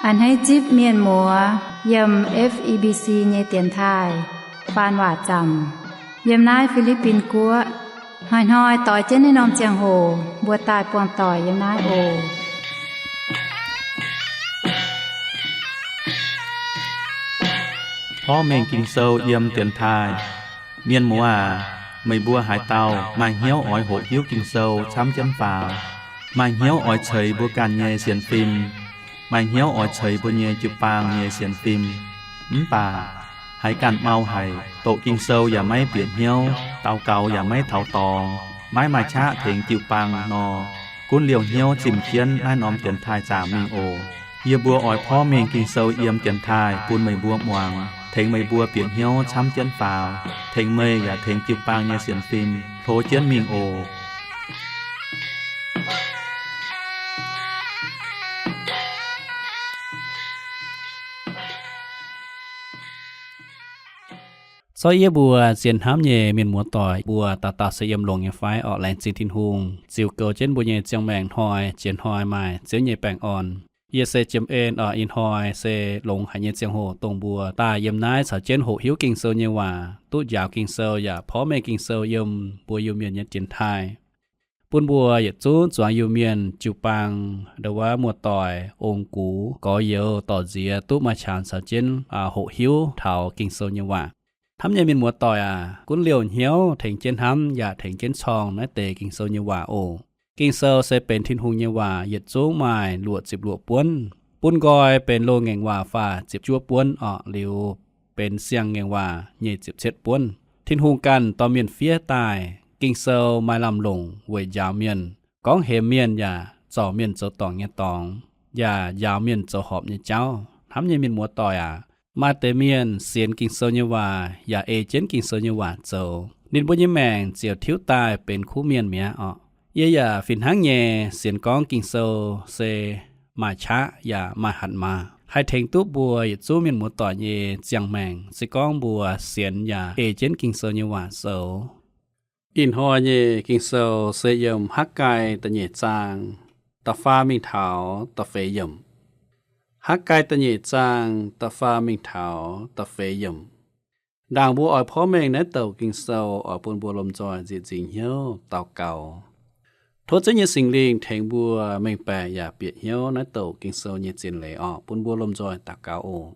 A'hneiv zipv mienh muoz yiem F E B C nyei dienx taaih faan waac zaamc yiem naaiv Fi^li^bin Guoqv. Hnoi-hnoi doix jienv naaiv norm ziangh hoc mbuo daaih buangh doic yiem naaiv oc. Porv mengh Ging-Sou yiem dienx taaih. Mienh muoz aac, meih mbuo haaix dauh maaih hnyouv oix hoqc hiuv Ging-Sou camv jienv faaux, maaih hnyouv oix ceix mbuo ganh nyei sienx fim, maaih hnyouv oix ceix mbuo nyei jiu-baang nyei sienx fim, mv baac haiz ganh mau haic, doqc Ging-Sou yaac maiv bieqc hnyouv, daux gaux yaac maiv taux dorngx, maiv maaih qaqv tengx jiu-baang nor, gunv liouh hnyouv zimh jienv naaiv norm dienx taaih zaamc mingh oc. Yie mbuo oix porv mengh Ging-Sou yiem dienx taaih bun meih mbuo muangx, tengx meih mbuo bieqc hnyouv camv jienv faaux, tengx meih yaac tengx jiu-baang nyei sienx fim hlo jienv mingh oc. Zorqv yie mbuo zien hnamv nyei mienh muoz-doic, mbuo dauh dauh se yiem longx nyei fai orqc? Laengz zingh Tin-Hungh ziux goux jienv mbuo nyei ziangh maengc hnoi jiex hnoi maaih Ziouv nyei baengh orn. Yie se Jiem En orqc. Ih hnoi se longx haic nyei ziangh hoc dongh mbuo daaih yiem naaiv caux jienv hoqc hiuv Ging-Sou nyei waac, duqv njaaux Ging-Sou yaac porv mengh Ging-Sou yiem mbuo Iu-Mienh nyei dienx taaih, bun mbuo yietc zungv zuangx Iu-Mienh jiu-baang, ndo wuov muoz-doic, ong-gux, gorx-youz, dorc-nziex duqv maaih qangx caux jienv hoqc hiuv taux Ging-Sou nyei waac. Hnamv nyei mienh muoz-doic aac, gunv liouh hnyouv tengx jienv hnamv yaac tengx jienv corng naaiv deix Ging-Sou nyei waac oc. Ging-Sou se benx Tin-Hungh nyei waac, yietc zungv maaih luoqc ziepc luoqc buonv. Bun nqoi benx loz-ngaengc waac faah ziepc juov buonv orqc, liuz benx siang-ngaengc waac nyic ziepc cietv buonv. Tin-Hungh ganh dorh mienh fiev daaih. Ging-Sou maaih lamh longc weic njaaux mienh, gorngv hemx mienh yaac zorc mienh zoux dorngc nyei dorngx, yaac njaaux mienh zoux horpc nyei jauv. Hnamv nyei mienh muoz-doic aac, maaih deix mienh sienx Ging-Sou nyei waac yaac ei jienv Ging-Sou nyei waac zoux, ninh mbuo nyei maengc ziouc tiuv daaih benx kuv mienh mi'aqv orqc. Yie yaac fih hnangv nyei sienx gorngv Ging-Sou se maaih qaqv yaac maaih hatc maaz, haih tengx duqv mbuo yietc zungv mienh muoz-doic nyei ziangh maengc, se gorngv mbuo sienx yaac ei jienv Ging-Sou nyei waac zoux. Ih hnoi nyei Ging-Sou se yiem Hakv^gai da'nyeic zaang da'faam mingh taux da'feix yiemc. Hakv^gai da'nyeic zaang da'faam mingh taux da'feix yiemc. Ndaangc mbuo oix porv mengh naaiv douc Ging-Sou oix bun mbuo lomh nzoih nzieqc nzingc hnyouv daux gaux. Tov Ziouv nyei Singx Lingh tengx mbuo mengh baeqc yaac bieqc hnyouv naaiv douc Ging-Sou nyei zien leiz orqc. Bun mbuo lomh nzoih daux gaux oc.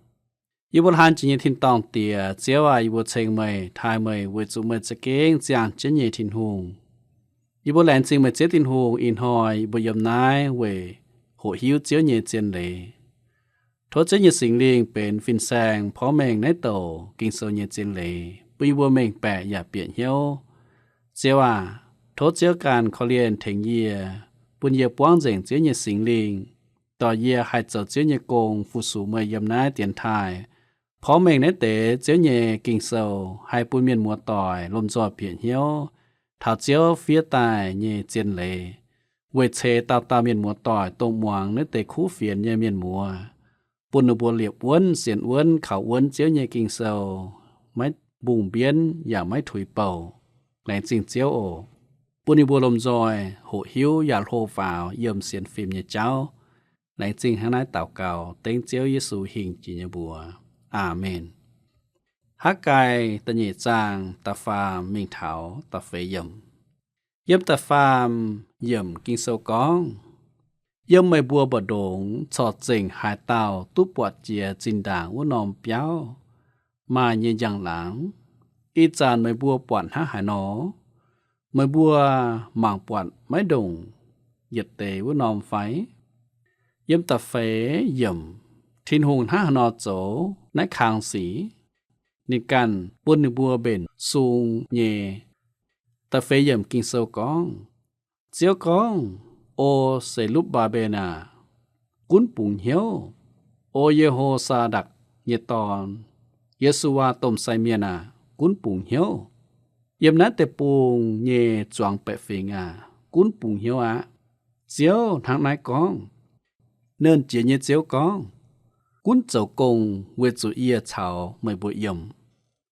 Yie mbuo laanh jiex nyei tin-dorngh Diex, Ziouv aac, yie mbuo ceng meih, taaih meih weic zuqc meih za'gengh ziangh jienv nyei Tin-Hungh. Yie mbuo laengz zingh meih Ziouv Tin-Hungh ih hnoi yie mbuo yiem naaiv weic hoqc hiuv Ziouv nyei zien leiz. Tov Ziouv nyei Singx Lingh benx fin-saeng porv mengh naaiv douc Ging-Sou nyei zien leiz, bun yie mbuo mengh baeqc yaac bieqc hnyouv. Ziouv aac, tov Ziouv ganh korv-lienh tengx yie, bun yie buangv nzengc Ziouv nyei Singx Lingh, dorh yie haih zoux Ziouv nyei gong fu-sux meih yiem naaiv dienx taaih, porv mengh naaiv deix Ziouv nyei Ging-Sou haih bun mienh muoz-doic lomh nzoih bieqc hnyouv taux Ziouv fiev daaih nyei zien leiz, weic ceix dauh dauh mienh muoz-doic dongh muangx naaiv deix kuv fienx nyei mienh muoz, bun ninh mbuo liepc wuonv, sienx wuonv, kaux wuonv Ziouv nyei Ging-Sou, maiv mbungh mbienv yaac maiv tuix bouc. Laengz zingh Ziouv oc. Bun ninh mbuo lomh nzoih hoqc hiuv yaac hlo faaux yiem sienx fim nyei jauv. Laengz zingh hnangv naaiv daux gaux dengv Ziouv Yesu hingh jiex nyei mbuox. Aamen. Hakv^gai da'nyeic zaang da'faam mingh taux da'feix yiemc. Yiem da'faam yiemc Ging-Sou gorngv, yiem meih mbuo mbu'ndongx corc zengc haaix dauh duqv buatc jiex zinh ndaangc wuov norm biauv maaih nyei njang-laangc? Ih zanc meih mbuo buatc hnangv haaix nor? Meih mbuo mangc buatc maiv ndongc yietc deix wuov norm fai? Yiem da'feix yiemc, Tin-Hungh hnangv haaix nor zoux naaiv kang sic? Ninh ganh bun ninh mbuo mbenc sung nyei. Da'feix yiemc Ging-Sou gorngv, Ziouv gorngv, O Se^lupv^mbaa^mben aah! Gunv bungx hnyouv. O Ye^ho^saa^ndakc nyei dorn, Ye^su^waa domh sai mienh aah! Gunv bungx hnyouv. Yiem naaiv deic-bung nyei zuangx baeqc fingx aah! Gunv bungx hnyouv aqv. Ziouv hnangv naaiv gorngv. Nernh Jiex nyei Ziouv gorngv, Gunv zoux gong weic zuqc yie caux meih mbuo yiem.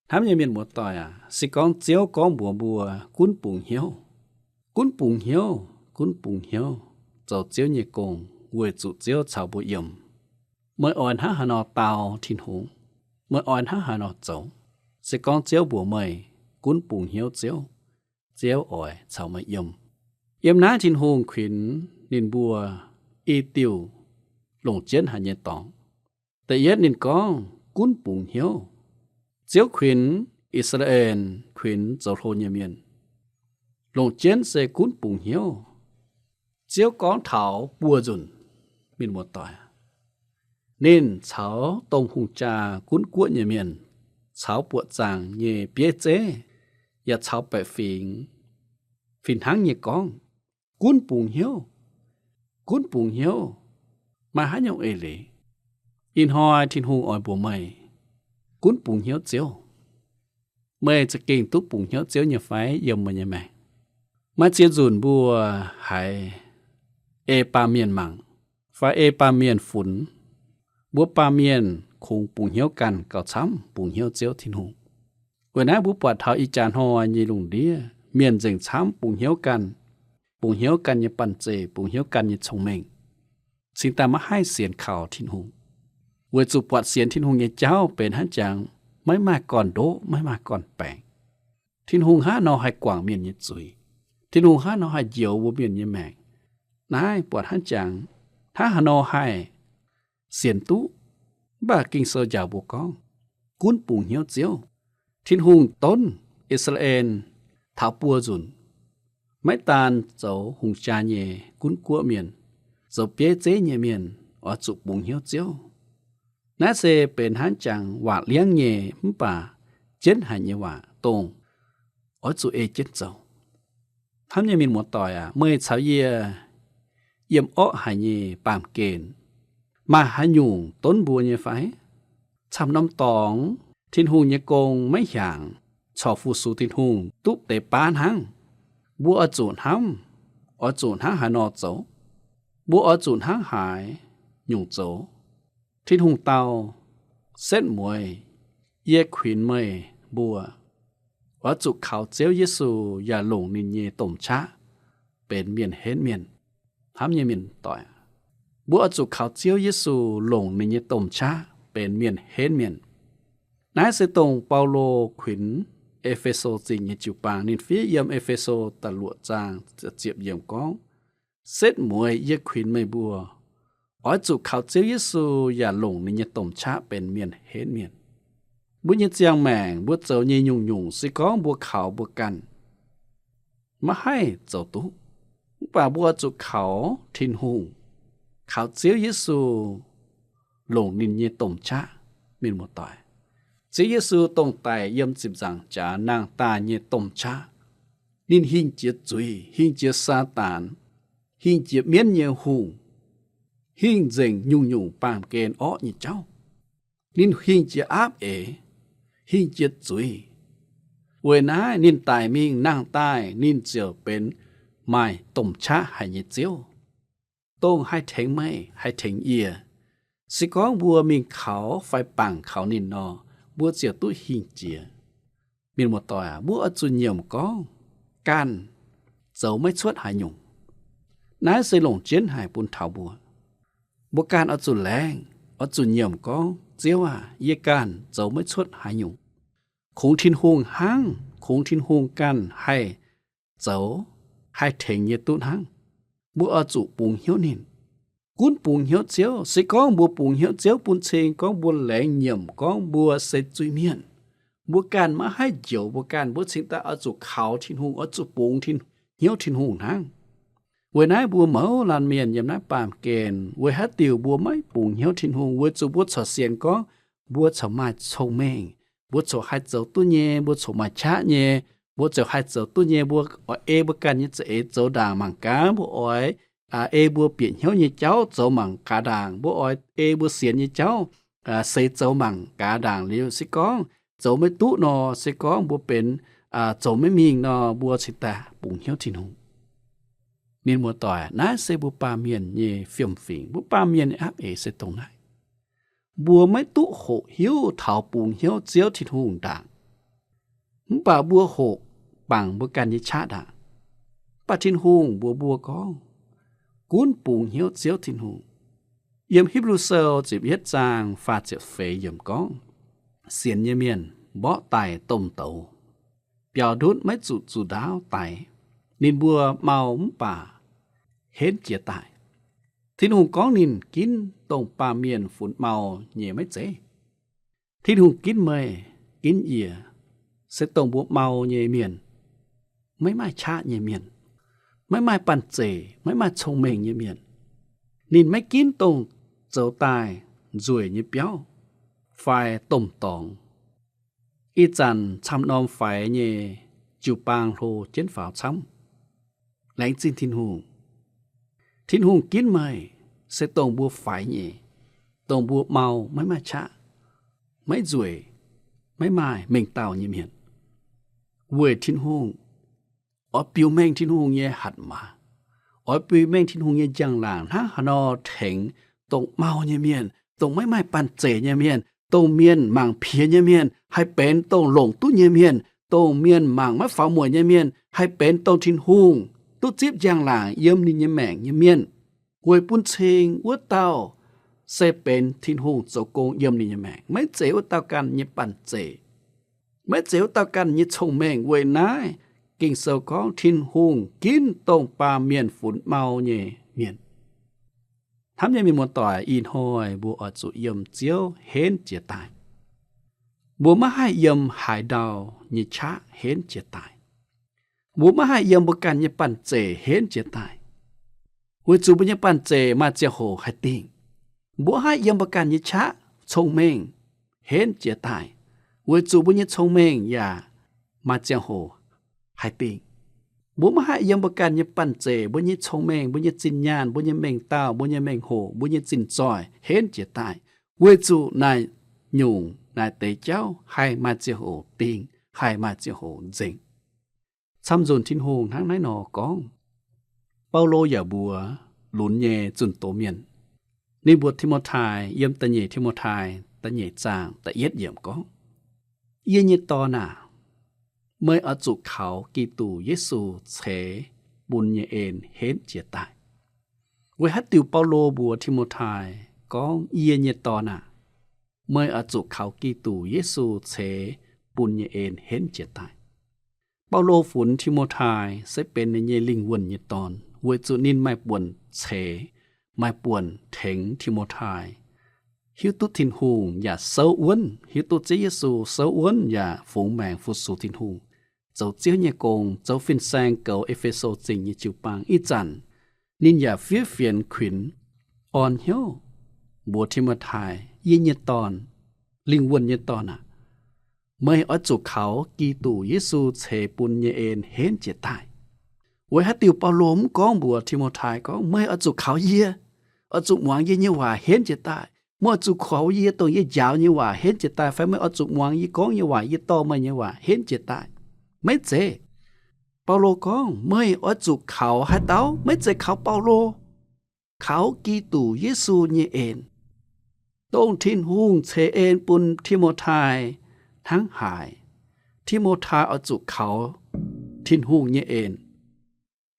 Hnamv nyei mienh muoz-doic aac, se gorngv Ziouv gorngv mbuox mbuo gunv bungx hnyouv, gunv bungx hnyouv, gunv bungx hnyouv zoux Ziouv nyei gong weic zuqc Ziouv caux mbuo yiem. Meih oix hnangv haaix nor dau Tin-Hungh? Meih oix hnangv haaix nor zoux? Se gorngv Ziouv mbuox meih gunv bungx hnyouv Ziouv, Ziouv oix caux meih yiem. Yiem naaiv Tin-Hungh kuinx ninh mbuo i diuh longc jienv haic nyei dorngx. Da'yietv ninh gorngv gunv bungx hnyouv. Ziouv kuinx I^saa^laa^en, kuinx zoux hlo nyei mienh, longc jienv se gunv bungx hnyouv. Ziouv gorngv taux buo nzunc, mienh muoz-doic, ninh caux dongh hungh jaa gunv guoqv nyei mienh, caux buoqc zaangc nyei bieiv zeiv, yaac caux baeqc fingx, fih hnangv nyei gorngv, gunv bungx hnyouv. Gunv bungx hnyouv. Maaih haaix nyungc eix leiz? Ih hnoi Tin-Hungh oix mbuox meih, gunv bungx hnyouv Ziouv. Meih za'gengh duqv bungx hnyouv Ziouv nyei fai yiem meih nyei maengc? Maaih ziex nzunc mbuo haiz ei baamh mienh mangc, fai ei baamh mienh funx. Mbuo baamh mienh kungx bungx hnyouv ganh gauh camv bungx hnyouv Ziouv Tin-Hungh. Weic naaiv mbuo buatc taux ih jaax hnoi nyei lungh ndiev, mienh nzengc camv bungx hnyouv ganh, bungx hnyouv ganh nyei banh zeic, bungx hnyouv ganh nyei cong-mengh, cingx daaih maiv haih sienx kaux Tin-Hungh. Weic zuqc buatc sienx Tin-Hungh nyei jauv benx hnangv jangx maiv maaih gorn-ndoqv, maiv maaih gorn-baengc. Tin-Hungh hnangv nor haih guangc mienh nyei zuiz. Tin-Hungh hnangv nor haih njoux mbuo mienh nyei maengc. Naaiv buatc hnangv jangx, hnangv haaix nor haih sienx duqv? Mv baac Ging-Sou njaaux mbuo gorngv, gunv bungx hnyouv Ziouv. Tin-Hungh donv I^saa^laa^en taux buo nzunc, maiv daan zoux hungh jaa nyei gunv guoqv mienh, zoux bieiv zeiv nyei mienh oix zuqc bungx hnyouv Ziouv. Naaiv se benx hnangv jangx waac liangv nyei mv baac jienv haic nyei waac, dongh oix zuqc ei jienv zoux. Hnamv nyei mienh muoz-doic aac, meih caux yie yiem orqv haic nyei baamh gen, maaih haaix nyungc donv mbuo nyei fai? Camv norm dorngx Tin-Hungh nyei gong maiv hiaangx, corc fu-sux Tin-Hungh duqv deix baav hnangv. Mbuo oix zuqc hnamv, oix zuqc hnangv haaix nor zoux? Mbuo oix zuqc hnangv haaix nyungc zoux? Tin-Hungh dau, setv mueiz yie kuinx meih mbuo oix zuqc kaux Ziouv Yesu yaac longc ninh nyei domh qaqv benx mienh henv mienh. Hnamv nyei mienh doic, mbuo oix zuqc kaux Ziouv Yesu longc ninh nyei domh qaqv benx mienh henv mienh. Naaiv se dongh Baulo kuinx E^fe^so Zingh nyei jiu-baang. Ninh fiev yiem E^fe^so da'luoqc zaang ziepc yiemc gorngv, setv mueiz yie kuinx meih mbuo oix zuqc kaux Ziouv Yesu yaac longc ninh nyei domh qaqv benx mienh henv mienh. Mbuo nyei ziangh maengc, mbuo zoux nyei nyungc-nyungc, se gorngv mbuo kaux mbuo ganh, maiv haih zoux duqv. Mv baac mbuo oix zuqc kaux Tin-Hungh, kaux Ziouv Yesu longc ninh nyei domh qaqv. Mienh muoz-doic, Ziouv Yesu dongh daic yiem ziepc nzaangc jaax nangh daaih nyei domh qaqv. Ninh hingh jiex zuiz, hingh jiex Saadaan, hingh jiex mienv nyei hungh, hingh nzengc nyungc-nyungc baamh gen orqv nyei jauv. Ninh hingh jiex aapv eix, hingh jiex zuiz. Weic naaiv ninh daic mingh nangh daaih ninh ziouc benx maaih domh qaqv haic nyei Ziouv, dongh haih tengx meih, haih tengx yie. Se gorngv mbuo mingh kaux fai bangc kaux ninh nor, mbuo ziouc duqv hingh jiex. Mienh muoz-doic aac, mbuo oix zuqc nyiemc gorngv ganh zoux maiv cuotv haaix nyungc. Naaiv se longc jienv haic bun taux mbuo. Mbuo ganh oix zuqc laengz, oix zuqc nyiemc gorngv, Ziouv aah, yie ganh zoux maiv cuotv haaix nyungc. Kungx Tin-Hungh hnangv, kungx Tin-Hungh ganh haih zoux, haih tengx yie duqv hnangv. Mbuo oix zuqc bungx hnyouv ninh. Gunv bungx hnyouv Ziouv. Se gorngv mbuo bungx hnyouv Ziouv bun cing gorngv mbuo laengz nyiemc gorngv mbuo se zuiz-mienh, mbuo ganh maiv haih njoux mbuo ganh, mbuo cingx daaih oix zuqc kaux Tin-Hungh, oix zuqc bungx Tin, hnyouv Tin-Hungh hnangv. Weic naaiv mbuo mouz laanh mienh yiem naaiv baamh gen, weic haaix diuc mbuo maiv bungx hnyouv Tin-Hungh? Weic zuqc mbuo corc sienx gorngv mbuo corc maaih cong-mengh, mbuo corc haih zoux duqv nyei, mbuo corc maaih qaqv nyei, mbuo ziouc haih zoux duqv nyei. Mbuo oix ei mbuo ganh nyei za'eix zoux ndaangc mangc gaax. Mbuo oix ei mbuo bieqc hnyouv nyei jauv zoux mangc gaax ndaangc. Mbuo oix ei mbuo sienx nyei jauv seix zoux mangc gaax ndaangc liuz, se gorngv zoux maiv duqv nor, se gorngv mbuo benx zoux maiv mingh nor, mbuo cingx daaih bungx hnyouv Tin-Hungh. Mienh muoz-doic, naaiv se mbuo baamh mienh nyei fiem-fingx, mbuo baamh mienh nyei aapv eix se dongh naaiv. Mbuo maiv duqv hoqc hiuv taux bungx hnyouv Ziouv Tin-Hungh ndaangc, mv baac mbuo hoqc bangc mbuo ganh nyei qaqv ndaangc. Mv baac Tin-Hungh mbuox mbuo gorngv, gunv bungx hnyouv Ziouv Tin-Hungh. Yiem Hipv^lu Sou ziepc yietv zaang faah ziepc feix yiemc gorngv, sienx nyei mienh mborqv daaih domh douz, biaux ndutv maiv zuqc zuqc ndaauv daix. Ninh mbuo mau mv baac henv jiez daaih. Tin-Hungh gorngv ninh ginv dongh baamh mienh funx mau nyei maiv zeiz. Tin-Hungh ginv meih, ginv yie, se dongh mbuo mau nyei mienh, maiv maaih qaqv nyei mienh, maiv maaih banh zeic, maiv maaih cong-mengh nyei mienh. Ninh maiv ginv dongh zoux daaih nzueic nyei biauv fai domh dorngx, ih zanc camv norm faix nyei jiu-baang hlo jienv faaux camv. Laengz zingh Tin-Hungh. Tin-Hungh ginv meih se dongh mbuo faix nyei, dongh mbuo mau, maiv maaih qaqv, maiv nzueic, maiv maaih mengh dauh nyei mienh. Weic Tin-Hungh, oix biux mengh Tin-Hungh nyei hatc maaz, oix biux mengh Tin-Hungh nyei njang-laangc hnangv haaix nor tengx dongh mau nyei mienh, dongh maiv maaih banh zeic nyei mienh, dongh mienh mangc piex nyei mienh haih benx dongh longc duqv nyei mienh, dongh mienh mangc maiv faaux mueic nyei mienh haih benx dongh Tin-Hungh duqv zipv njang-laangc yiem ninh nyei maengc nyei mienh. Weic bun cing wuov dauh se benx Tin-Hungh zoux gong yiem ninh nyei maengc, maiv zeiz wuov dauh ganh nyei banh zeic, maiv zeiz wuov dauh ganh nyei cong-mengh. Weic naaiv Ging-Sou gorngv Tin-Hungh ginv dongh baamh mienh funx mau nyei mienh. Hnamv nyei mienh muoz-doic, ih hnoi mbuo oix zuqc yiem Ziouv henv jiez daaih. Mbuo maiv haih yiem haaix ndau nyei qaqv henv jiez daaih. Mbuo maiv haih yiem mbuo ganh nyei banh zeic henv jiez daaih, weic zuqc mbuo nyei banh zeic maaih ziangh hoc haih dingh. Mbuo maiv haih yiem mbuo ganh nyei qaqv cong-mengh henv jiez daaih, weic zuqc mbuo nyei cong-mengh yaac maaih ziangh hoc haih dingh. Mbuo maiv haih yiem mbuo ganh nyei banh zeic, mbuo nyei cong-mengh, mbuo nyei zinh nyaanh, mbuo nyei mengh dauh, mbuo nyei mengh hoc, mbuo nyei zinh zoih henv jiez daaih, weic zuqc naaic nyungc naaic deix jauv haih maaih ziangh hoc dingh, haih maaih ziangh hoc nzengc. Camv nzunc Tin-Hungh hnangv naaiv nor gorngv. Baulo yaac mbuox lunx nyei zunh doz mienh, ninh mbuox Ti^mo^tai yiem da'nyeic Ti^mo^tai da'nyeic zaang da'yietv yiemc gorngv, Yie nyei dorn aac, meih oix zuqc kaux Giduc Yesu ceix bun nyei en henv jiez daaih. Weic haaix diuc Baulo mbuox Ti^mo^tai gorngv, Yie nyei dorn aac, meih oix zuqc kaux Giduc Yesu ceix bun nyei en henv jiez daaih? Baulo funx Ti^mo^tai se benx ninh nyei lingh wuonh nyei dorn, weic zuqc ninh maaih buonc ceix, maaih buonc tengx Ti^mo^tai hiuv duqv Tin-Hungh yaac souv wuonv, hiuv duqv Ziouv Yesu souv wuonv yaac fungx maengc fu-sux Tin-Hungh, zoux Ziouv nyei gong, zoux fin-saeng goux E^fe^so Zingh nyei jiu-baang. Ih zanc ninh yaac fiev fienx kuinx orn hnyouv mbuox Ti^mo^tai, Yie nyei dorn, lingh wuonh nyei dorn aac, meih oix zuqc kaux Giduc Yesu ceix bun nyei en henv jiez daaih. Weic haaix diuc Baulo mv gorngv mbuox Ti^mo^tai gorngv, Meih oix zuqc kaux yie, oix zuqc muangx yie nyei waac henv jiez daaih? Meih oix zuqc kaux yie dongh yie njaaux nyei waac henv jiez daaih, fai meih oix zuqc muangx yie gorngv nyei waac, yie dorh meih nyei waac henv jiez daaih? Maiv zeiz. Baulo gorngv, Meih oix zuqc kaux haaix dauh? Maiv zeiz kaux Baulo. Kaux Giduc Yesu nyei en, dongh Tin-Hungh ceix en bun Ti^mo^tai hnangv haaix, Ti^mo^tai oix zuqc kaux Tin-Hungh nyei en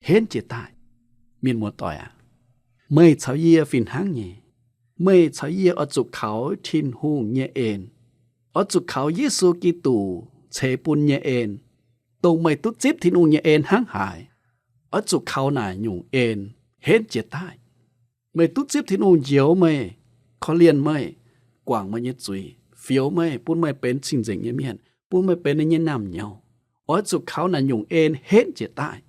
henv jiez daaih. Mienh muoz-doic aac, meih caux yie fih hnangv nyei. Meih caux yie oix zuqc kaux Tin-Hungh nyei en, oix zuqc kaux Yesu Giduc ceix bun nyei en, dongh meih duqv zipv Tin-Hungh nyei en hnangv haaix, oix zuqc kaux naaic nyungc en henv jiez daaih. Meih duqv zipv Tin-Hungh njoux meih, korv-lienh meih, guangc meih nyei zuiz, fioux meih, bun meih benx cing-nzengc nyei mienh, bun meih benx ninh nyei naamh nyouz, oix zuqc kaux naaic nyungc en henv jiez daaih.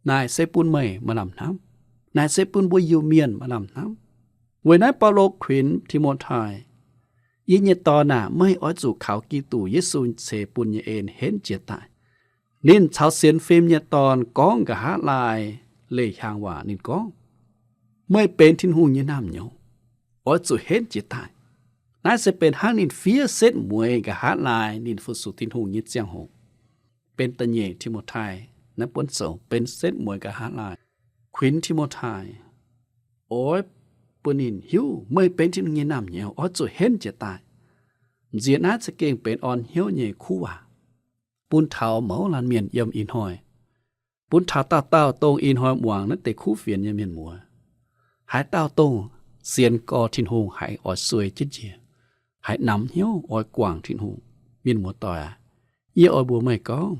Naaic se bun meih maaih lamh hnamv. Naaic se bun mbuo Iu-Mienh maaih lamh hnamv. Weic naaiv Baulo kuinx Ti^mo^tai, Yie nyei dorn aac, meih oix zuqc kaux Giduc Yesu ceix bun nyei en henv jiez daaih. Ninh caux sienx fim nyei dorn gorngv nqa'haav laai leih hiaang waac. Ninh gorngv, Meih benx Tin-Hungh nyei naamh nyouz, oix zuqc henv jiez daaih. Naaiv se benx hnangv ninh fiev setv mueiz nqa'haav laai ninh fu-sux Tin-Hungh nyei ziangh hoc. Benx da'nyeic Ti^mo^tai naaiv buonv zoux benx setv mueiz nqa'haav laai kuinx Ti^mo^tai, oix bun ninh hiuv meih benx Tin-Hungh nyei naamh nyouz, oix zuqc henv jiez daaih. Nziex naaiv za'gengh benx orn hnyouv nyei kuv waac bun taux mouz laanh mienh yiem ih hnoi, bun taux dauh dauh dongh ih hnoi muangx naaiv deix kuv fienx nyei mienh muoz. Haaix dauh dongh sienx gorx Tin-Hungh haiz oix suei jienv njiec, haiz namx hnyouv oix guangc Tin-Hungh. Mienh muoz-doic aac, yie oix mbuox meih gorngv,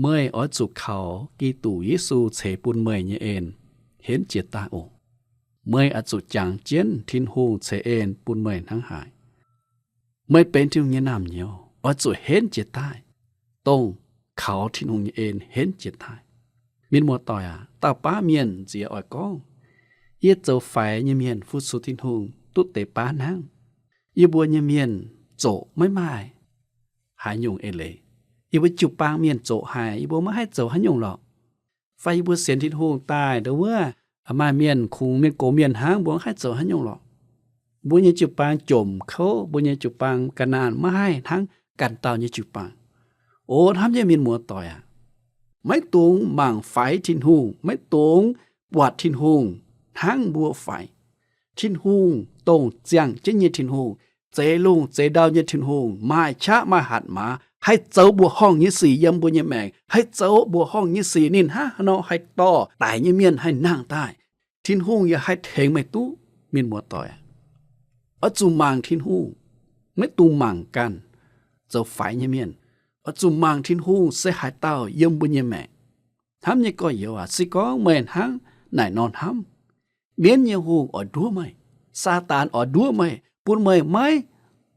meih oix zuqc kaux Giduc Yesu ceix bun meih nyei en henv jiez daaih oc. Meih oix zuqc jangx jienv Tin-Hungh ceix en bun meih hnangv haaix. Meih benx Tin-Hungh nyei naamh nyouz oix zuqc henv jiez daaih, dongh kaux Tin-Hungh nyei en henv jiez daaih. Mienh muoz-doic aac, dauh baav mienh nziex oix gorngv, yie zoux faix nyei mienh fu-sux Tin-Hungh duqv deix baav hnangv. Yie mbuo nyei mienh zoqc maiv maaih haaix nyungc eix leiz. Yie mbuo jiu-baang mienh zoqc haic, yie mbuo maiv haih zoux haaix nyungc lorqc. Fai yie mbuo sienx Tin-Hungh daaih ndau wuov, maaih mienh kungx mienh gox mienh hnangv, mbuo maiv haih zoux haaix nyungc lorqc. Mbuo nyei jiu-baang jomc kouv, mbuo nyei jiu-baang ga'naanh maiv haih hnangv ganh dauh nyei jiu-baang. O hnamv nyei mienh muoz-doic aac, maiv dungx mangc faix Tin-Hungh, maiv dungx buatc Tin-Hungh hnangv mbuo faix. Tin-Hungh dongh ziangh jienv nyei Tin-Hungh, zeix lungh zeix ndau nyei Tin-Hungh, maaih qaqv maaih hatc maaz, haih zoux mbuoqc horngh nyei sic yiem mbuo nyei maengc, haih zoux mbuoqc horngh nyei sic ninh hnangv haaix nor haih dorh daic nyei mienh haih nangh daaih. Tin-Hungh yaac haih tengx meih duqv, mienh muoz-doic. Oix zuqc mangc Tin-Hungh, maiv dungx mangc ganh zoux faix nyei mienh. Oix zuqc mangc Tin-Hungh se haaix dauh yiem mbuo nyei maengc. Hnamv nyei gorx-youz aac, se gorngv meih hnangv naaic nor hnamv, mienv nyei hungh oix nduov meih, Saadaan oix nduov meih, bun meih maiv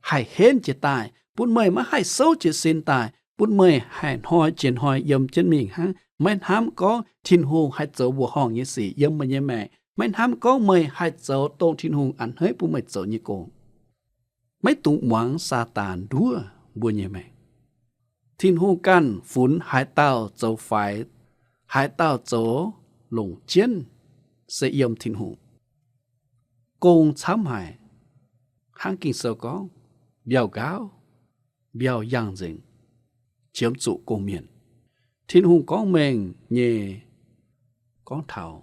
haih henv jiez daaih, bun meih maiv haih souv jiez sin daaih, bun meih haih hnoi jiex hnoi yiem jienv mingh hnangv, maiv hnamv gorngv Tin-Hungh haih zoux mbuoqc horngh nyei sic yiem meih nyei maengc, maiv hnamv gorngv meih haih zoux dongh Tin-Hungh a'hneiv bun meih zoux nyei gong. Maiv dungx muangx Saadaan nduov mbuo nyei maengc. Tin-Hungh ganh funx haaix dauh zoux faix, haaix dauh zoux longc jienv, se yiem Tin-Hungh. Gong camv haic, hnangv Ging-Sou gorngv, mbiauh nqaauv, mbiauh yangh nzengc, qiemx zuqc gong-mienh. Tin-Hungh gorngv mengh nyei gorngv taux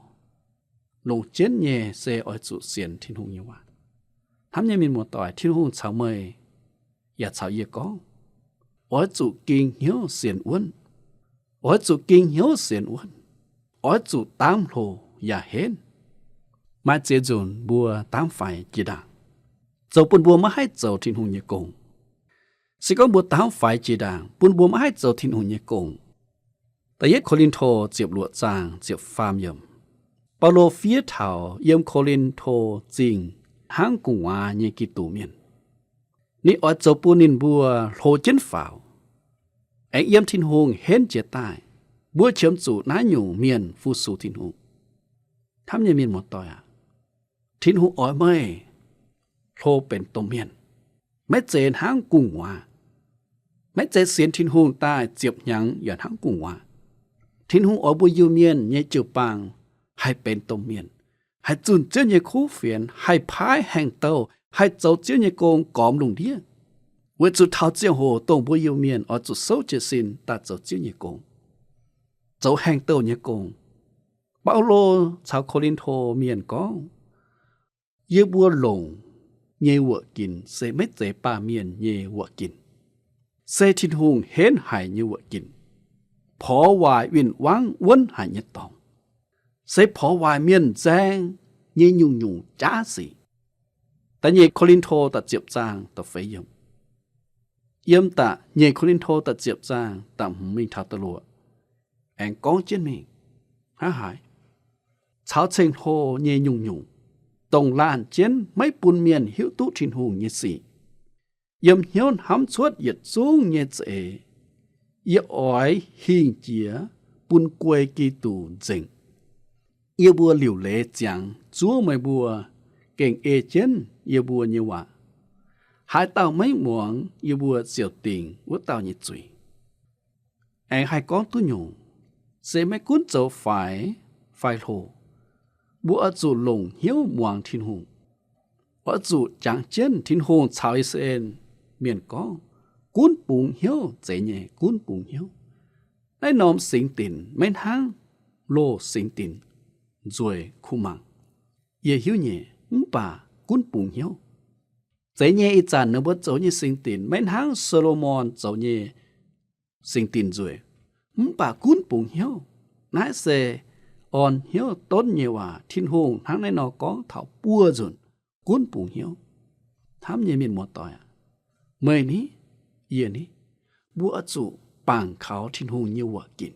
longc jienv nyei se oix zuqc sienx Tin-Hungh nyei waac. Hnamv nyei mienh muoz-doic, Tin-Hungh caux meih yaac caux yie gorngv, oix zuqc ging hnyouv sienx wuonv. Oix zuqc ging hnyouv sienx wuonv. Oix zuqc daamv hlo yaac henv. Maaih ziex nzunc mbuo daamv faix jiex ndaangc, zoux bun mbuo maiv haih zoux Tin-Hungh nyei gong. Se gorngv mbuo daamv faix jiex ndaangc, bun mbuo maiv haih zoux Tin-Hungh nyei gong. Da'yietv Ko^lin^to ziepc luoqc zaang ziepc faam yiemc, Baulo fiev taux yiem Ko^lin^to Zingh hnangv gu'nguaaz nyei Giduc mienh. Ninh oix zoux bun ninh mbuo hlo jienv faaux, aengx yiem Tin-Hungh henv jiez daaih. Mbuo qiemx zuqc naaiv nyungc mienh fu-sux Tin-Hungh. Hnamv nyei mienh muoz-doic aac, Tin-Hungh oix meih hlo benx domh mienh, maiv zeiz hnangv gu'nguaaz. Maiv zeiz sienx Tin-Hungh daaih ziepc hnyangx yaac hnangv gu'nguaaz. Tin-Hungh oix mbuo Iu-Mienh nyei jiu-baang haih benx domh mienh, haih zunh Ziouv nyei kuv fienx, haih paaiv haengh douh, haih zoux Ziouv nyei gong gormx lungh ndiev. Weic zuqc taux ziangh hoc dongh mbuo Iu-Mienh oix zuqc souv jiez sin daaih zoux Ziouv nyei gong, zoux haengh douh nyei gong. Baulo caux Ko^lin^to Mienh gorngv, yie mbuo longc nyei wuoqc ginc se maiv zeiz baamh mienh nyei wuoqc ginc, se Tin-Hungh henv haic nyei wuoqc ginc, porx waaic win-wangv wuonv haic nyei dorngx, se porx waaic mienh nzaeng nyei nyungc-nyungc jaav sic. Da'nyeic Ko^lin^to da'ziepc zaang da'feix yiemc. Yiem da'nyeic Ko^lin^to da'ziepc zaang da'hmz mingh taux da'luoqc aengx gorngv jienv mingh hnangv haaix, caux ceng-hlo nyei nyungc-nyungc, dongh laanh jienv maiv bun mienh hiuv duqv Tin-Hungh nyei sic, yiem hnyouv hnamv cuotv yietc zungv nyei za'eix, yie oix hingh jiex bun guei Giduc nzengc. Yie mbuo liuc leiz ziangx zuov meih mbuo gengh ei jienv yie mbuo nyei waac. Haaix dauh maiv muangx, yie mbuo ziouc dingc wuov dauh nyei zuiz. Aengx haih gorngv duqv nyungc, se maiv gunv zoux faix fai hlo, mbuo oix zuqc longc hnyouv muangx Tin-Hungh. Oix zuqc jangx jienv Tin-Hungh caux I^saa^laa^en Mienh gorngv, gunv bungx hnyouv, zeiz nyei, gunv bungx hnyouv. Naaiv norm singx dinc maiv hnangv loz singx dinc nzueic kuh mangc, yie hiuv nyei, mv baac gunv bungx hnyouv. Zeiz nyei, ih zanc ninh mbuo zoux nyei singx dinc maiv hnangv Saa^lo^morn zoux nyei singx dinc nzueic, mv baac gunv bungx hnyouv. Naaiv se orn hnyouv donv nyei waac. Tin-Hungh hnangv naaiv nor gorngv taux buo nzunc. gunv bungx hnyouv. Hnamv nyei mienh muoz-doic aac, meih ni, yie ni, mbuo oix zuqc bangc kaux Tin-Hungh nyei waac ginc.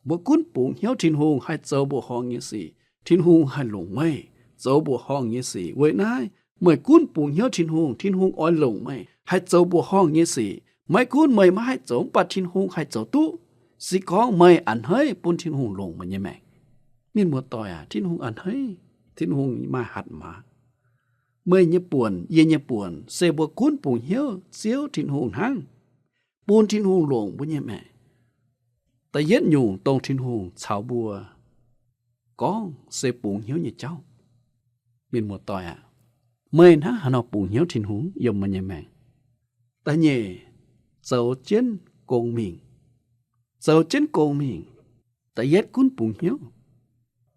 Mbuo gunv bungx hnyouv Tin-Hungh haih zoux mbuoqc horngh nyei sic, Tin-Hungh haih longc meih zoux mbuoqc horngh nyei sic. Weic naaiv, meih gunv bungx hnyouv Tin-Hungh, Tin-Hungh oix longc meih haih zoux mbuoqc horngh nyei sic. Maiv gunv meih maiv haih zoux, mv baac Tin-Hungh haih zoux duqv. Se gorngv meih a'hneiv bun Tin-Hungh longc meih nyei maengc. Mienh muoz-doic aac, Tin-Hungh a'hneiv, Tin-Hungh maaih hatc maaz. Meih nyei buonc, yie nyei buonc, se mbuo gunv bungx hnyouv Ziouv Tin-Hungh hnangv, bun Tin-Hungh longc mbuo nyei maengc. Da'yietv nyungc dongh Tin-Hungh caux mbuo gorngv se bungx hnyouv nyei jauv. Mienh muoz-doic aac, meih hnangv haaix nor bungx hnyouv Tin-Hungh yiem meih nyei maengc? Da'nyeic, zoux jienv gong mingh. Zoux jienv gong mingh. Da'yietv gunv bungx hnyouv.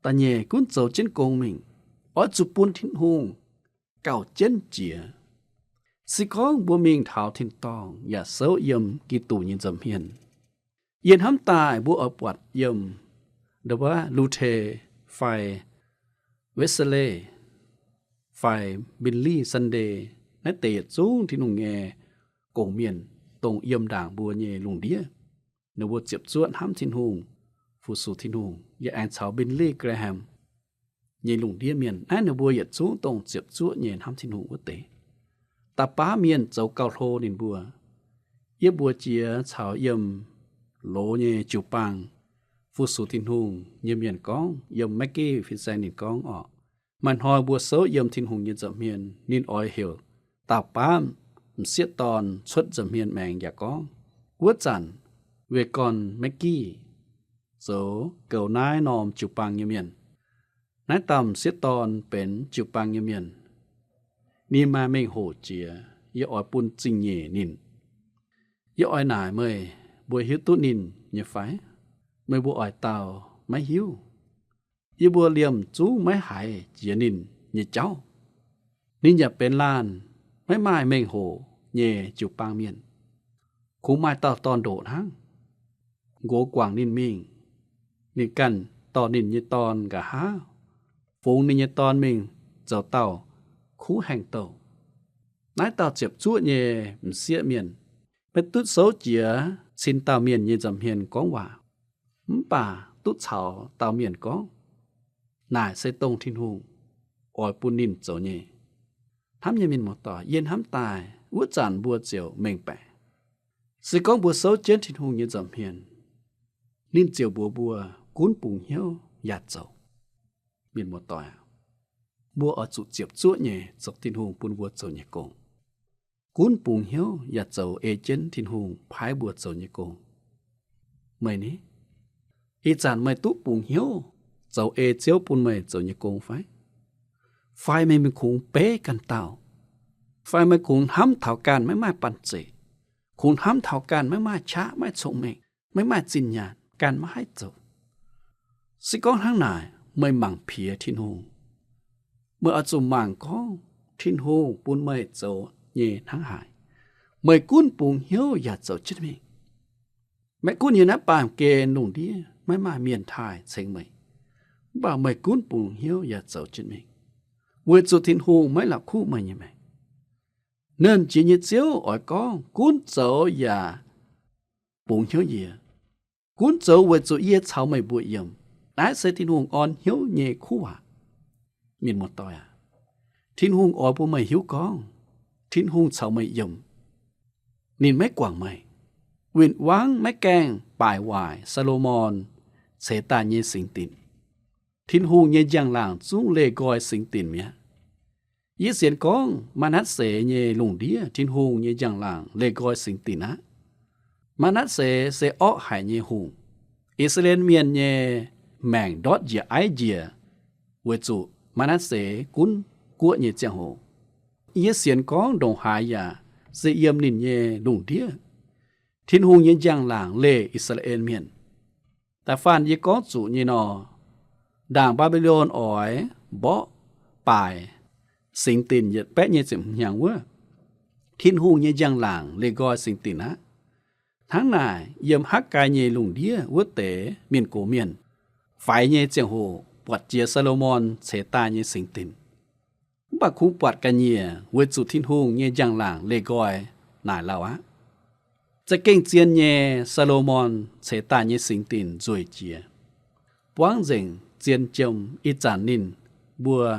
Da'nyeic gunv zoux jienv gong mingh. Oix zuqc bun Tin-Hungh gauh jienv jiex. Se gorngv mbuo mingh taux tin-dorngh yaac souv yiem Giduc nyei nza'hmien. Yie hnamv daaih mbuo oix buatc yiem ndau wuov Luther fai Wesley fai Billy Sunday, naaiv deix yietc zungv Tin-Hungh nyei gong-mienh dongh yiem ndaangc mbuo nyei lungh ndiev. Ninh mbuo ziepc zuoqv hnamv Tin-Hungh, fu-sux Tin-Hungh, yaac aengx caux Billy Graham nyei lungh ndiev mienh. Naaiv ninh mbuo yietc zungv dongh ziepc zuoqv nyei hnamv Tin-Hungh wuov deix. Da'baav mienh zoux gauh hlo ninh mbuo. Yie mbuox jiex caux yiem loz nyei jiu-baang fu-sux Tin-Hungh nyei mienh gorngv, yiem Maggie fin-saeng ninh gorngv orqc, maaih hnoi mbuo souv yiem Tin-Hungh nyei nza'hmien, ninh oix heuc dauh baav m'sieqv dorn cuotv nza'hmien maengx yaac gorngv, wuov zanc Wagon Maggie zoux goux naaiv norm jiu-baang nyei mienh. Naaiv dauh m'sieqv dorn benx jiu-baang nyei mienh. Ninh maaih mengh hoc jiex, yie oix bun zingh nyeic ninh. Yie oix naaic meih mbuo hiuv duqv ninh nyei fai? Meih mbuo oix dau maiv hiuv. Yie mbuo liemh zungv maiv haiz jiex ninh nyei jauv. Ninh yaac benx laanh maiv maaih mengh hoc nyei jiu-baang mienh. Kungx maaih dauh dorn-ndoqc hnangv. Nqox guangc ninh mingh, ninh ganh dorh ninh nyei dorn nqa'haav, fungx ninh nyei dorn mingh zoux dauh kuv haengh douh. Naaiv dauh ziepc zuoqv nyei m'sieqv mienh maiv duqv souv jiex cin dauh mienh nyei nza'hmien gorngv waac, mv baac duqv caux dauh mienh gorngv, naaic se dongh Tin-Hungh oix bun ninh zoux nyei. Hnamv nyei mienh muoz-doic, yie hnamv daaih wuov zanc mbuo ziouc mengh baeqc. Se gorngv mbuo souv jienv Tin-Hungh nyei nza'hmien, ninh ziouc mbuox mbuo gunv bungx hnyouv yaac zoux. Mienh muoz-doic aac, mbuo oix zuqc ziepc zuoqv nyei zoux Tin-Hungh bun mbuo zoux nyei gong, gunv bungx hnyouv yaac zoux ei jienv Tin-Hungh paaiv mbuo zoux nyei gong. Meih ni? Ih zanc meih duqv bungx hnyouv zoux ei Ziouv bun meih zoux nyei gong fai? Fai meih mingh kungx beiv ganh dauh? Fai meih kungx hnamv taux ganh maiv maaih banh zeic, kungx hnamv taux ganh maiv maaih qaqv, maiv cong-mengh, maiv maaih zinh nyaanh, ganh maiv haih zoux? Se gorngv hnangv naaic, meih mangc piex Tin-Hungh. Meih oix zuqc mangc gorngv Tin-Hungh bun meih zoux nyei hnangv haaix. Meih gunv bungx hnyouv yaac zoux jienv mingh. Maiv gunv yiem naaiv baamh gen lungh ndiev maiv maaih mienh taaih ceng meih, mv baac meih gunv bungx hnyouv yaac zoux jienv mingh, weic zuqc Tin-Hungh maiv la'kuqv meih nyei maengc. Nernh Jiex nyei Ziouv oix gorngv gunv zoux yaac bungx hnyouv yie. Gunv zoux weic zuqc yie caux meih mbuo yiem. Naaiv se Tin-Hungh orn hnyouv nyei kuv waac. Mienh muoz-doic aac, Tin-Hungh oix bun meih hiuv gorngv Tin-Hungh caux meih yiem. Ninh maiv guangc meih. Win-wangv maiv gaengh baaic waaic Saa^lo^morn ceix daaih nyei singx dinc. Tin-Hungh nyei njang-laangc zungv leih nqoi singx dinc mi'aqv. Yie sienx gorngv Maa^natv^se nyei lungh ndiev Tin-Hungh nyei njang-laangc leih nqoi singx dinc aqv. Maa^natv^se se orqv haic nyei hungh. I^saa^laa^en Mienh nyei maengc ndortv njiec aiv njiec weic zuqc Maa^natv^se gunv guoqv nyei ziangh hoc. Yie sienx gorngv ndongc haaix yaac se yiem ninh nyei lungh ndiev Tin-Hungh nyei njang-laangc leih I^saa^laa^en Mienh. Da'faanh yie gorngv zuqc nyei nor, ndaangc Mbaa^mbi^lon oix mborqv baaic singx dinc yietc baeqv nyei ziepc hnyangx wuov, Tin-Hungh nyei njang-laangc leih nqoi singx dinc aqv. Hnangv naaic, yiem Hakv^gai nyei lungh ndiev wuov deix mienh gox mienh faix nyei ziangh hoc buatc jiex Saa^lo^morn ceix daaih nyei singx dinc. mv baac kungx buatc ga'nyiec weic zuqc Tin-Hungh nyei njang-laangc leih nqoi naaic lauh aqv. Za'gengh zien nyei, Saa^lo^morn ceix daaih nyei singx dinc nzueic jiex. Buangv nzengc zien jiem, ih zanc ninh mbuo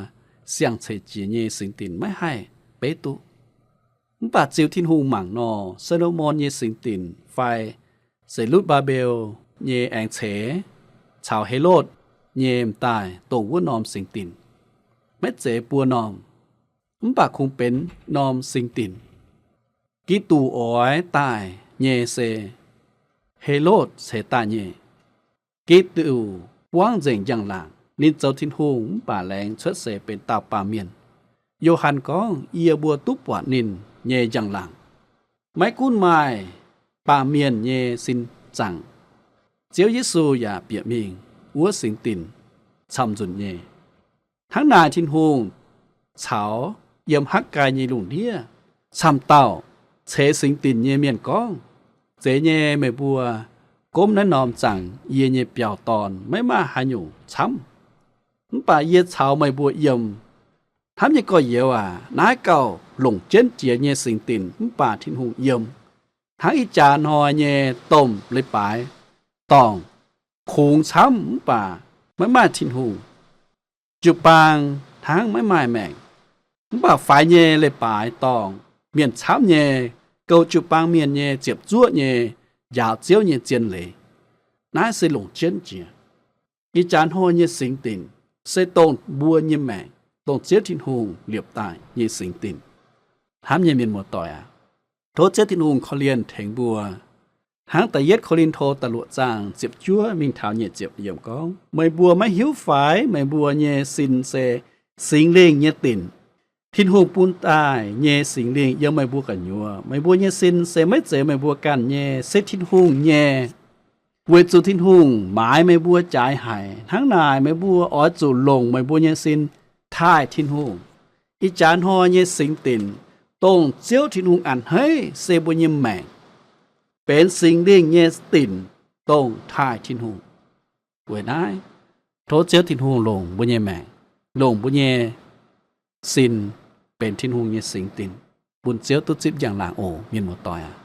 siang-ceix jiex nyei singx dinc maiv haih beiv duqv. Mv baac ziux Tin-Hungh mangc nor, Saa^lo^morn nyei singx dinc fai Ze^lutv^mbaa^mbel nyei aengx ceix caux Helotv nyei m'daaih dongh wuov norm singx dinc, maiv zeiz buo norm, mv baac kungx benx norm singx dinc. Giduc oix daaih nyei se Helotv ceix daaih nyei. Giduc buangv nzengc njang-laangc. Ninh zoux Tin-Hungh mv baac laengz cuotv seix benx dauh baamh mienh. Yo^han gorngv, yie mbuo duqv buatc ninh nyei njang-laangc. Maiv gunv maaih baamh mienh nyei sin zaangc, Ziouv Yesu yaac bieqc mingh wuov singx dinc camv-nzunc nyei. Hnangv naaic Tin-Hungh caux yiem Hakv^gai nyei lungh ndiev camv dauh ceix singx dinc nyei mienh gorngv, Zeiz nyei, meih mbuo gomv naaiv norm zaangc yie nyei biauv dorn, maiv maaih haaix nyungc camv. Mv baac yie caux meih mbuo yiem. Hnamv nyei gorx-youz aac, naaiv gauh longc jienv jiex nyei singx dinc mv baac Tin-Hungh yiem. Hnangv ih jaax hnoi nyei domh leiz-baaix dorngc, kungx camv mv baac maiv maaih Tin-Hungh. Jiu-baang hnangv maiv maaih maengc, mv baac faix nyei leiz-baaix dorngc, mienh camv nyei, goux jiu-baang mienh nyei, ziepc zuoqv nyei, njaaux Ziouv nyei zien leiz. Naaiv se longc jienv jiex. Ih jaax hnoi nyei singx dinc se dongh mbuo nyei maengc, dongh Ziouv Tin-Hungh liepc daaih nyei singx dinc. Hnamv nyei mienh muoz-doic aac, tov Ziouv Tin-Hungh korv-lienh tengx mbuo. Hnangv da'yietv Ko^lin^to da'luoqc zaang ziepc juov mingh taux nyic ziepc yiemc gorngv, meih mbuo maiv hiuv fai meih mbuo nyei sin se Singx Lingh nyei dinc? Tin-Hungh bun daaih nyei Singx Lingh yiem meih mbuo gu'nyuoz. Meih mbuo nyei sin se maiv zeiz meih mbuo ganh nyei, se Tin-Hungh nyei. Weic zuqc Tin-Hungh maaiz meih mbuo jaaix haic. Hnangv naaic meih mbuo oix zuqc longc meih mbuo nyei sin taaih Tin-Hungh. Ih jaax hnoi nyei singx dinc, dongh Ziouv Tin-Hungh a'hneiv se mbuo nyei maengc, benx Singx Lingh nyei dinc, dongh taaih Tin-Hungh. Weic naaiv, tov Ziouv Tin-Hungh longc mbuo nyei maengc, longc mbuo nyei sin benx Tin-Hungh nyei singx dinc, bun Ziouv duqv zipv njang-laangc oc, mienh muoz-doic aac.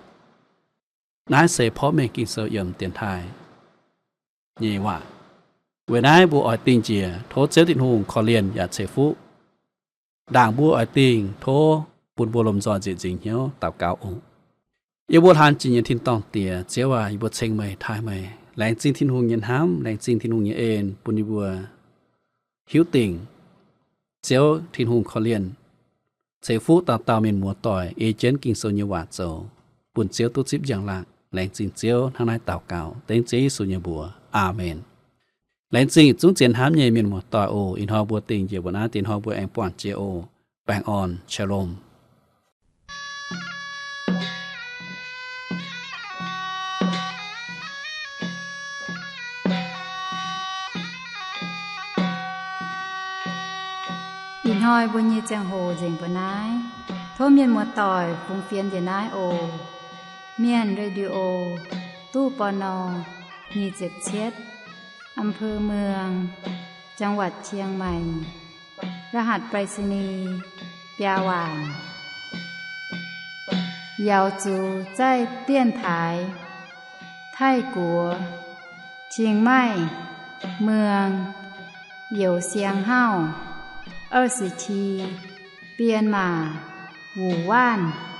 Naaiv se porv mengh Ging-Sou yiem dienx taaih nyei waac. Weic naaiv mbuo oix dingh njiec tov Ziouv Tin-Hungh korv-lienh yaac ceix fuqv. Ndaangc mbuo oix dingh tov, bun mbuo lomh nzoih nzieqc nzingc hnyouv daux gaux oc. Yie mbuo hlan jiex nyei tin-dorngh Diex, Ziouv aac, yie mbuo ceng meih, taaih meih. Laengz zingh Tin-Hungh nyei hnamv, laengz zingh Tin-Hungh nyei en bun yie mbuo hiuv dingc Ziouv Tin-Hungh korv-lienh, ceix fuqv dauh dauh mienh muoz-doic ei jienv Ging-Sou nyei waac zoux, bun Ziouv duqv zipv njang-laangc. Laengz zingh Ziouv. Hnangv naaiv daux gaux dengv Ziouv Yesu nyei mbuox. Aamen. Laengz zingh yietc zungv zien hnamv nyei mienh muoz-doic oc. Ih hnoi mbuo dingh njiec mbuo naaiv, dingh hnoi mbuo aengx buangh jiex oc. Baengh orn, shalom. Ih hnoi mbuo nyei ziangh hoc nzengc mbuo naaiv. Tov mienh muoz-doic fungx fienx njiec naaiv oc. Mienh Radio, ตู้ ปณ. nyic ziepc cietv, อำเภอเมือง จังหวัดเชียงใหม่ รหัสไปรษณีย์ biaa waanc. Yaux zuqc zaih dienx taaix Taiv-Guoqv, Chiang Mai, Muang, Youz Siang Hauv, 二十七, Bienh Maac, Wuonh Waanc.